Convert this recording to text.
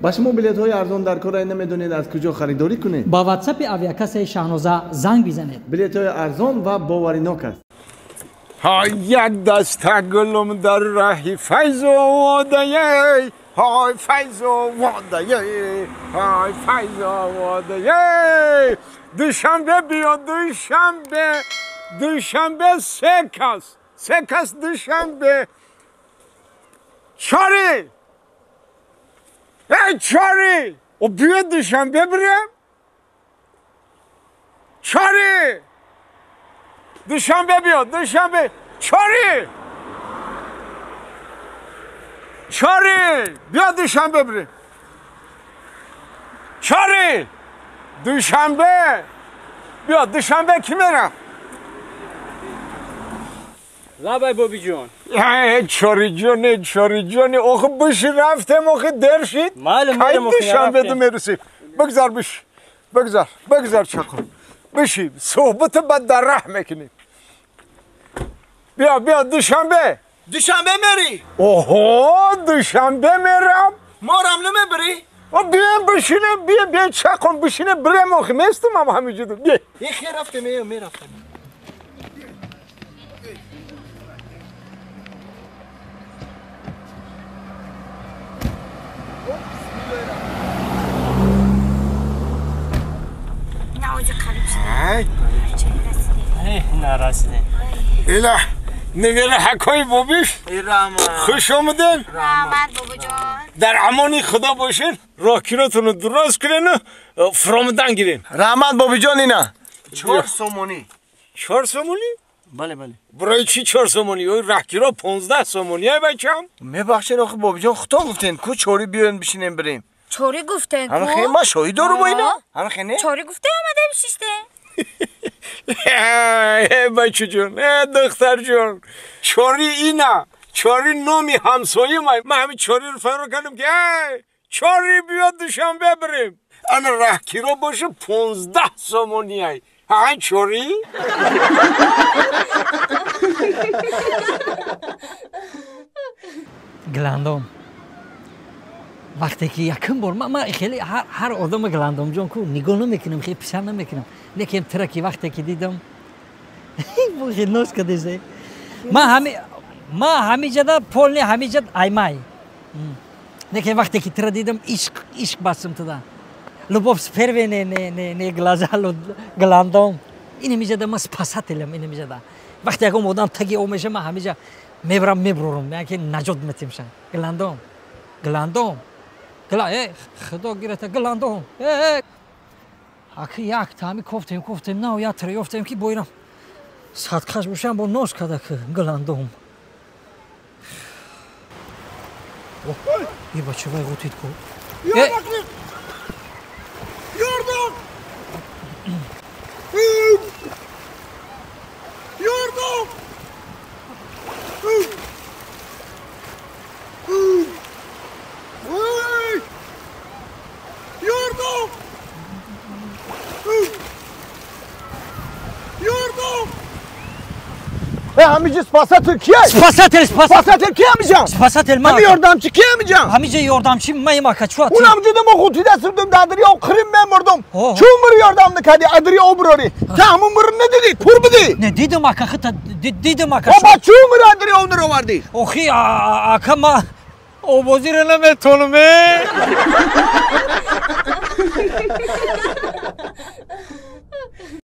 Ба шумо билетҳои арзон дар кора намедонед аз куҷо харидорӣ кунед? Ба ватсапи авиакассаи Шаҳноза занг бизанед. Билетҳои арзон ва боваринок аст. Ҳай як даста гулум дар раҳи файзу водае, ҳай файзу водае, ҳай файзу водае. Душанбе биё, душанбе, душанбе се кас душанбе. Чори! Эй чори! О биё душанбе бирем? Чори! Душанбе биё, душанбе. Чори! Чори! Биё душанбе бирем. Чори! Душанбе! Биё душанбе ки мерам? Лабай боби ҷон. Чори ҷоне, чори ҷоне, охи биши рафтем, охи дер шид. Майли, майли, душанбе ду мерасем. Бигзар биши, бигзар, бигзар чақо. Биши, суҳбата ба дар раҳ мекунем. Биё, биё, душанбе. Душанбе мери? Оҳо, душанбе мерам. Морам намебари? О, биём бишинем, биё, биё, чақон бишинем, бирем охи, местум ам ҳамиҷо. Биё. Е, хе рафтем, е, мерафтем. Нарасидем. Ила, невера ҳакои бобиш. Хуш омаден. Раҳмат бобоҷон. Дар амони худо бошен. Роҳкиротонро дурост кунену фуромадан гирен. Раҳмат бобиҷон. Ина 4 сомонӣ. 4 сомонӣ? Бале, бале. Барои чӣ 4 сомонӣ? Ой, роҳкиро 15 сомонӣ ай бачам. Мебахшед охи бобиҷон, худтон гуфтен ку чори биёен бишинем бирем. Чори гуфтен ку? Ҳамин хе ма шоҳид дорум бо ина? Ҳамин хе не? Чори гуфте омадем шиштем. Э бачаҷон, э духтарҷон, чори ина, чори номи ҳамсоя май. Ман ҳамин чориро фарор кардам ки эй чори биё душанбе бирем. Ана раҳкиро боша 15 сомонӣ ай. Ҳа чори? Гландом. Вақте ки якум бор ман хеле ҳар одама Гландомҷон ку нигоҳ намекунам, хеле писанд намекунам. Лекин тира ки вақте ки дидам, хеле ноз кардесе. Ман ҳамиҷада полни ҳамиҷад аймай. Лекин вақте ки тира дидам, ишқ, ишқ басм туда. Любовь с первой не глаза Гландом. Ин ҳамиҷада ман спасателям, ин ҳамиҷада. Вақте ягон одам таги об меша, ман ҳамиҷа мебарам, мебурорам, яке наҷот метимшам. Гландом, Гландом. Худо гирата Гландом. Аки як тами кофтем, кофтем, нав я тира ёфтем ки боирам садқаш бошам бо ноз када ки Гландом. Е бача вай ғутид ку. Ёрдам! Ёрдам! Ёрдам! Ёрдам! Ҳамиҷа спасатель кия? Спасатель, спасатель кия ҳамиҷа? Спасатель ма. Ҳами ёрдамчи кия ҳамиҷа? Ҳамиҷа ёрдамчи ман мака чуат. Унам ҷуда мо ғутида сирдум дар дарё қирим мемурдум. Чун мир ёрдам накарди, аз дарё об бурорӣ? Та ҳамун мир надидӣ, кур будӣ? Не дидам ака, хита дидам ака. Оба чун мир аз дарё об наровардӣ? Охи ака ма обозиро наметонам.